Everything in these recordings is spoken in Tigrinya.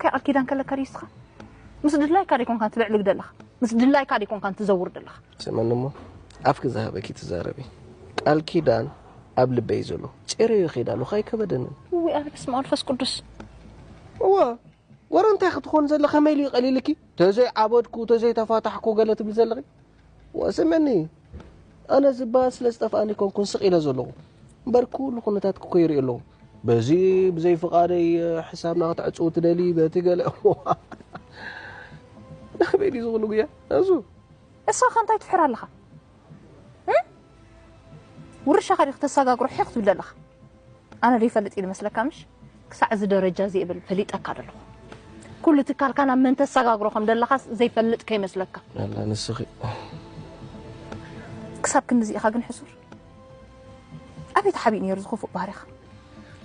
ከይ ቃል ኪዳን ከለካ ድዩ ንስኻ? ምስ ድላይካ ዶ ኣይኮንካን ትብዕልግ ደለኻ? ምስ ድላይካ ዶ ኣይኮንካን ትዘውር ደለኻ? ስመኒ እሞ፣ ኣፍኪ ዝሃበኪ ትዛረቢ። ቃል ኪዳን ኣብ ልበይ ዘሎ። ጨረዮ ኪዳኑ ከይከበደንን። እውይ፣ ኣነ በስመ ኣብ ወመንፈስ ቅዱስ። እወ፣ ወረ እንታይ ክትኾን ዘለ ከመይ ኢሉ ይቐሊልኪ? ተዘይ ዓበድኩ፣ ተዘይ ተፋታሕኩ ገለ ትብል ዘለኺ? ወስመኒ፣ ኣነ ዝበሃል ስለ ዝጠፍኣኒ ኮንኩን ስቕ ኢለ ዘለኹ። እምበር ኩሉ ኩነታትኪ እኮ ይርኢ ኣለኹ። በዚ ብዘይ ፍቓደይ ሕሳብና ክትዕጽው ትደሊ፣ በቲ ገለ። ናበይ ድዩ ዝኹሉ ጉያ? ናዙ። እስኻ ከ እንታይ ትፍሕር ኣለኻ? እ? ውርሻኻ ዲኺ ተሰጋግሮ ሒኽ ትብል ዘለኻ? ኣነ ዘይፈልጥ ኢሉ መስለካ ምሽ? ክሳዕ እዚ ደረጃ እዚ እብል ፈሊጠካ ደለኹ። ኩሉ ትካልካ ናብ መን ተሰጋግሮ ከም ደለኻስ ዘይፈልጥ ከይመስለካ። ኣላ ንስኺ። ክሳብ ክንድዚ ኢኻ ግን ሕሱር? ኣበይ ተሓቢኡ ነይሩ እዚ ክፉእ ባህሪኻ?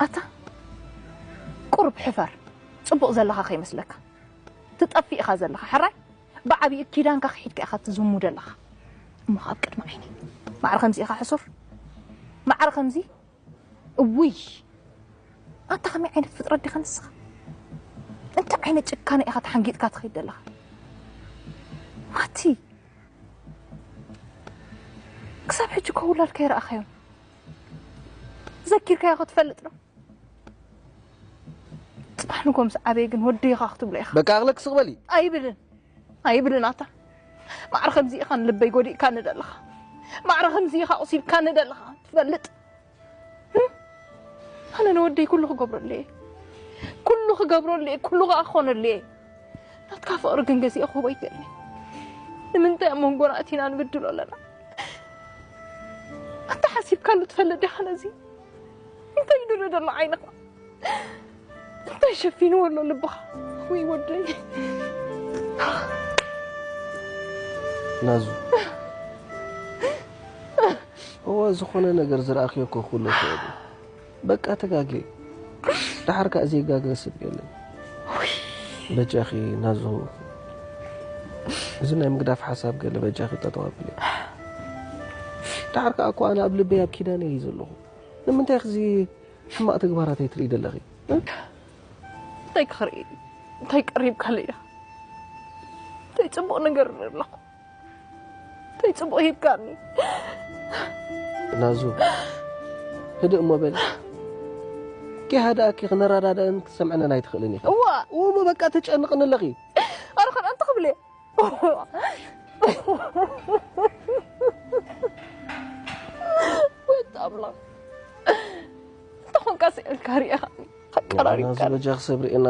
ኣታ ቁሩብ ሕፈር። ጽቡቕ ዘለኻ ከይመስለካ። ትጠፍእ ኢኻ ዘለኻ። ሕራይ ብዓቢኡ ኪዳንካ ክሒድካ ኢኻ ትዝሙ ደለኻ። እሞ ኣብ ቅድሚ ዓይነይ። ማዕረ ከምዚ ኢኻ ሕሱር? ማዕረ ከምዚ? እውይ! ኣታ ከመይ ዓይነት ፍጥረት ዲኻ ንስኻ? እንታይ ዓይነት ጭካነ ኢኻ ተሓንጊጥካ ትኸይድ ዘለኻ? ማቲ! ክሳብ ሕጂ እኮ ውላድካ ኣይረኣኻዮን። ዘኪርካዮ ኸ ትፈልጥ ዶ? ጽባሕ ንጎ ምስ ዓበየ ግን ወደይ ኢኻ ክትብሎ ኢኻ። በቃ ኣቕለክ ስቕ በሊ። ኣይብልን። ኣይብልን ኣታ። ማዕረ ከምዚ ኢኻ ንልበይ ጎዲእካኒ ደለኻ። ማዕረ ከምዚ ኢኻ ኣቑሲልካኒ ደለኻ። ትፈልጥ? ህም? ኣነ ንወደይ ኩሉ ክገብረሉ እየ። ኩሉ ክገብረሉ እየ። ኩሉ ከኣ ክኾነሉ እየ። ናትካ ፍቕሪ ግን ገዚአ ክህቦ ኣይክእልን እየ። ንምንታይ ኣብ መንጎና ኣቲና ንብድሎ ኣለና? ኣታ ሓሲብካሉ ትፈልጥ ዲኻ ነዚ? እንታይ ይድሪ ዘሎ ዓይንኻ? እንታይ ሸፊንዎ ኣሎ ልብኻ? ወይ ወደይ። ናዙ። እወ፣ ዝኾነ ነገር ዝረኣኽዮ እኮ ኩሉ ይኽእል እዩ። በቃ ተጋግየ። ደሓር ከኣ ዘይጋገ ሰብ የለን። በጃኺ ናዙ፣ እዚ ናይ ምግዳፍ ሓሳብ ገለ በጃኺ ጠጠው ኣብሊ። ደሓር ከኣ እኮ ኣነ ኣብ ልበይ ኣብ ኪዳነ እየ ዘለኹ። ንምንታይ እዚ ሕማቕ ተግባራተይ ትርኢ ዘለኺ? እ? እንታይ ክርኢ? እንታይ ቀሪብካለይ ኢኻ? እንታይ ጽቡቕ ነገር ኣለኹ? እንታይ ጽቡቕ ሂብካኒ? ናዙ፣ ህድእ እሞ በል። ከይሃደኣኪ ክነረዳድእን ክትሰምዕንን ኣይትኽእልን ኢኺ። እዋ! እሞ በቃ ተጨንቕኒ ኣለኺ። ኣረ ኸን ኣንተ ክብለ። ወይ ኣምላኽ። እንተኾንካ ስእልካ ሪኢኻኒ። ከቀራሪብካ። ናዙ በጃኺ ሰብሪ እና